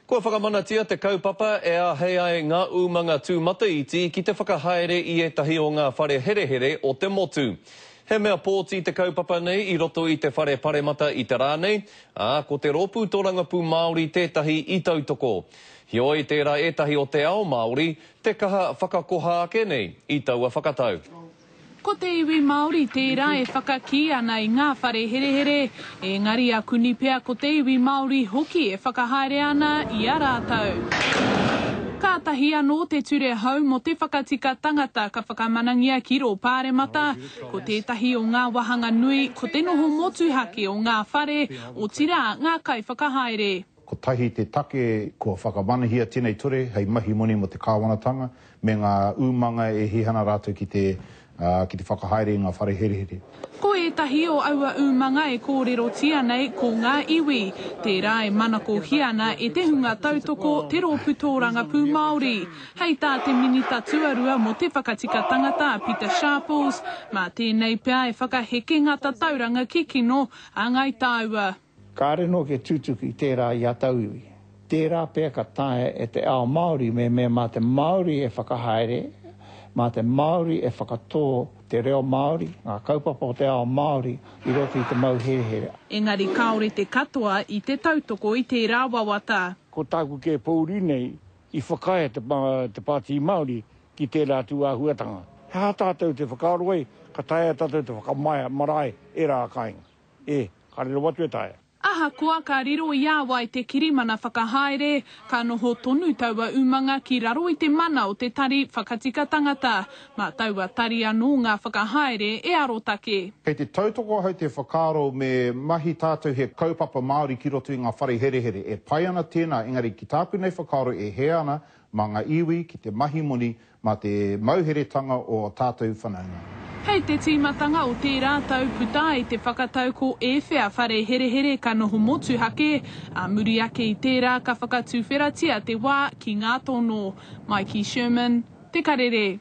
Kua whakamanatia te kaupapa e āhei ai ngā umanga tūmataiti ki te whakahaere i ētahi o ngā whare herehere o te motu. He mea pōti te kaupapa nei i roto i te Whare Paremata i te rā nei, ā, ko te Rōpū Tōrangapū Māori tētahi i tautoko. Heoi, tērā ētahi o te ao Māori te kaha whakakoha ake nei i taua whakatau. Ko te iwi Māori tērā e whakakī ana i ngā whare herehere, engari a kuni pea ko te iwi Māori hoki e whakahaere ana i a rātou. Kātahi anō te ture hou mō te whakatika tangata ka whakamanangia ki rō Pāremata, ko tētahi o ngā wāhanga nui ko te noho motuhake o ngā whare, otirā ngā kaiwhakahaere. Kotahi te take kua whakamanahia tēnei ture hei mahi moni mō te kāwanatanga me ngā umanga e hiahia ana rātou ki te ki te whakahaere i ngā whare herehere. Ko ētahi o aua umanga e kōrerotia nei ko ngā iwi, tērā e manakohia ana e te hunga tautoko te Rōpū Tōrangapū Māori. Hei tā te Minita Tuarua mō te Whakatika Tangata a Pita Sharples, mā tēnei pea e whakaheke ngā tatauranga kikino a Ngāi Tāua. Kāre noa kia tutuki tērā i a tauiwi. Tērā pea ka taea e te ao Māori me mea mā te Māori e whakahaere, mā te Māori e whakatō te reo Māori, ngā kaupapa o te ao Māori i roto i te mau herehere. Engari kāore te katoa i te tautoko i tērā wawata. Ko tāku kē pōuri nei, i whakaae te Pāti Māori ki tērā tū āhuatanga. He aha tātou te whakaaro ai ka taea tātou te whakamaea marae ērā kāinga? E, ka riro atu e taea. Ahakoa ka riro i a wai te kirimana whakahaere, ka noho tonu taua umanga ki raro i te mana o te Tari Whakatika Tangata. Mā taua tari anō ngā whakahaere e arotake. Kei te tautoko ahau te whakaaro me mahi tātou he kaupapa Māori ki roto i ngā whare herehere. E pai ana tēnā, engari ki tāku nei whakaaro e hē ana mā ngā iwi ki te mahi moni Mā te mauheretanga o ō tātou whanaunga. Hei te tīmatanga o tērā tau puta ai te whakatau ko ēwhea whare herehere ka noho motuhake, ā muri ake i tērā ka whakatuwheratia te wā ki ngā tono. Maiki Sherman, Te Karere.